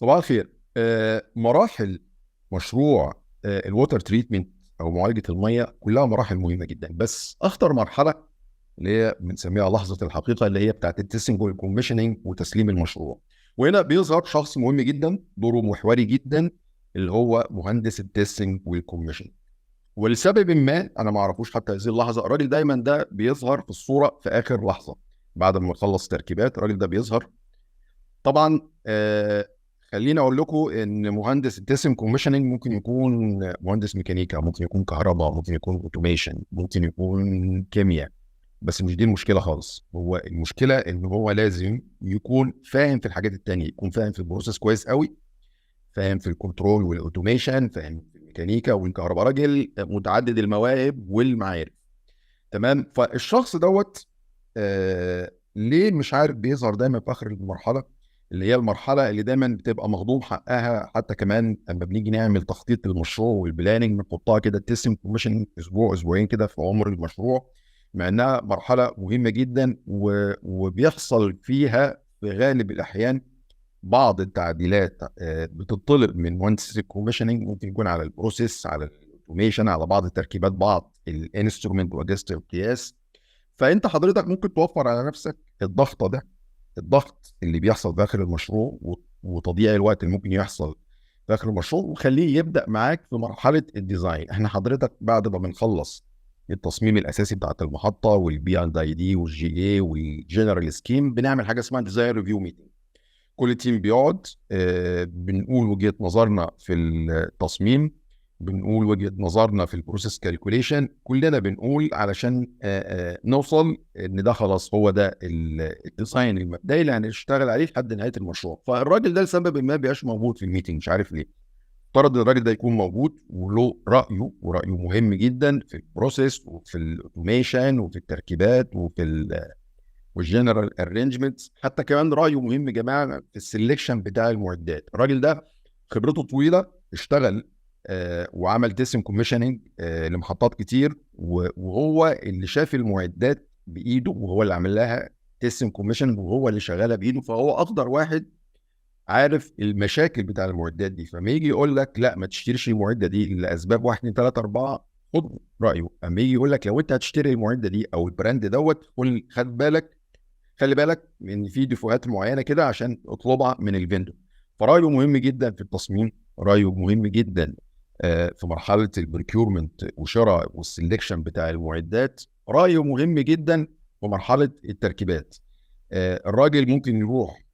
صباح الخير. مراحل مشروع ال water treatment او معالجة المية كلها مراحل مهمة جدا، بس اخطر مرحلة اللي هي بنسميها لحظة الحقيقة، اللي هي بتاعت ال testing وال commissioning وتسليم المشروع. وهنا بيظهر شخص مهم جدا، دوره محوري جدا، اللي هو مهندس ال testing وال commissioning. ولسبب ما انا ما اعرفوش حتى هذه اللحظه، الراجل دايما ده بيظهر في الصورة في اخر لحظة بعد ما يخلص تركيبات. الراجل ده بيظهر طبعا. خليني اقول لكم ان مهندس ال testing commissioning ممكن يكون مهندس ميكانيكا، ممكن يكون كهرباء، ممكن يكون automation، ممكن يكون كيمياء، بس مش دي المشكلة خالص. هو المشكلة ان هو لازم يكون فاهم في الحاجات التانية، يكون فاهم في ال process كويس قوي، فاهم في ال control وال automation، فاهم في الميكانيكا والكهرباء، راجل متعدد المواهب والمعارف. تمام؟ فالشخص دوت ليه مش عارف بيظهر دايما في اخر المرحله، اللي هي المرحلة اللي دايما بتبقى مهضوم حقها. حتى كمان لما بنيجي نعمل تخطيط للمشروع وال planning بنحطها كده ال testing commission اسبوع اسبوعين كده في عمر المشروع، مع انها مرحلة مهمة جدا وبيحصل فيها في غالب الاحيان بعض التعديلات بتطلب من مهندس ال commissioning، ممكن يكون على ال process، على ال automation، على بعض التركيبات، بعض ال instrument واجهزة القياس. فانت حضرتك ممكن توفر على نفسك الضغطه ده، الضغط اللي بيحصل في اخر المشروع وتضييع الوقت اللي ممكن يحصل في اخر المشروع، وخليه يبدا معاك في مرحلة ال design. احنا حضرتك بعد ما بنخلص التصميم الاساسي بتاعت المحطة وال P&ID وال GA وال general scheme، بنعمل حاجة اسمها design review meeting. كل team بيقعد، بنقول وجهه نظرنا في التصميم، بنقول وجهه نظرنا في ال process calculation، كلنا بنقول علشان نوصل ان ده خلاص هو ده ال design المبدئي اللي هنشتغل عليه لحد نهاية المشروع. فالراجل ده لسبب ما بيبقاش موجود في ال meeting، مش عارف ليه. افترض ان الراجل ده يكون موجود وله رايه، ورايه مهم جدا في ال process وفي ال automation وفي التركيبات وفي وال general arrangement. حتى كمان رايه مهم يا جماعة في ال selection بتاع المعدات. الراجل ده خبرته طويله، اشتغل وعمل testing commissioning لمحطات كتير، وهو اللي شاف المعدات بايده، وهو اللي عمل لها testing commissioning، وهو اللي شغالها بايده، فهو اقدر واحد عارف المشاكل بتاع المعدات دي. فما يجي يقول لك لا ما تشتريش المعدة دي لاسباب 1 2 3 4، خد رايه. اما يجي يقول لك لو انت هتشتري المعدة دي او ال brand دوت، قول خد بالك، خلي بالك ان في ديفوهات معينة كده عشان اطلبها من ال vendor. فرايه مهم جدا في التصميم، رايه مهم جدا في مرحلة ال procurement وشراء وال selection بتاع المعدات، رايه مهم جدا في مرحلة التركيبات. الراجل ممكن يروح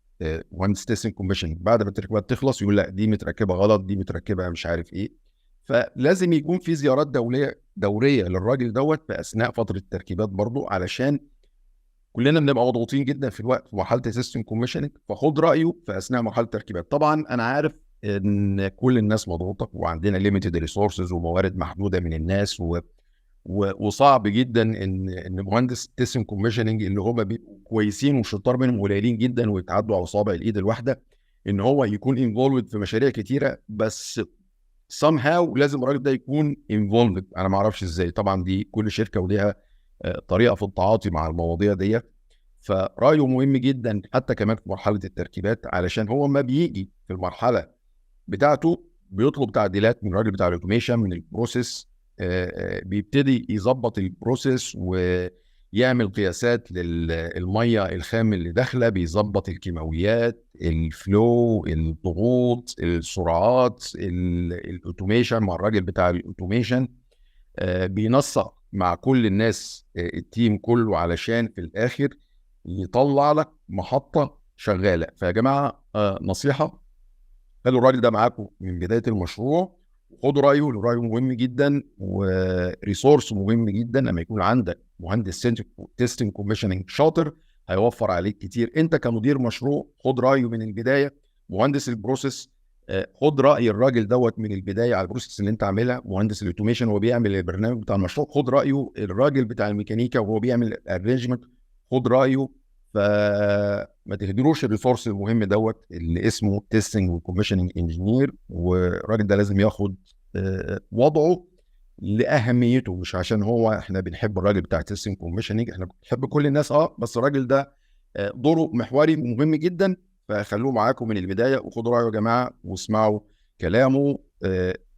مهندس testing commission بعد ما التركيبات تخلص يقول لا دي متركبه غلط، دي متركبه مش عارف ايه. فلازم يكون في زيارات دولية دورية للراجل دوت في اثناء فترة التركيبات برضو، علشان كلنا بنبقى مضغوطين جدا في الوقت في مرحلة ال testing commissioning. فخد رايه في اثناء مرحلة التركيبات. طبعا انا عارف ان كل الناس مضغوطه وعندنا limited resources وموارد محدودة من الناس وصعب جدا ان مهندس testing commissioning اللي هم بيبقوا كويسين وشطار منهم قليلين جدا ويتعدوا على صوابع الايد الواحده، ان هو يكون involved في مشاريع كتيره، بس somehow لازم الراجل ده يكون involved. انا ما اعرفش ازاي، طبعا دي كل شركة وليها طريقه في التعاطي مع المواضيع ديت. فرايه مهم جدا حتى كمان في مرحلة التركيبات، علشان هو ما بيجي في المرحلة بتاعته بيطلب تعديلات من الراجل بتاع ال automation، من ال process، بيبتدي يظبط ال process ويعمل قياسات للمية الخام اللي داخله، بيظبط الكيماويات، ال flow، الضغوط، السرعات، ال automation مع الراجل بتاع ال automation، بينسق مع كل الناس، ال team كله، علشان في الاخر يطلع لك محطة شغاله. فيا جماعة نصيحه، خلوا الراجل ده معاكم من بداية المشروع وخدوا رايه، لأن رايه مهم جدا و resource مهم جدا. لما يكون عندك مهندس testing commissioning شاطر هيوفر عليك كتير. انت كمدير مشروع خد رايه من البدايه. مهندس ال process خد راي الراجل دوت من البداية على ال process اللي انت عاملها. مهندس ال automation وهو بيعمل البرنامج بتاع المشروع خد رايه. الراجل بتاع الميكانيكا وهو بيعمل ال arrangement خد رايه. فما تهدروش ال resource المهم دوت اللي اسمه testing و commissioning engineer. والراجل ده لازم ياخد وضعه لاهميته، مش عشان هو احنا بنحب الراجل بتاع testing commissioning، احنا بنحب كل الناس بس الراجل ده دوره محوري ومهم جدا. فخلوه معاكم من البداية وخدوا رايه يا جماعة واسمعوا كلامه،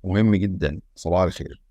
مهم جدا. صباح الخير.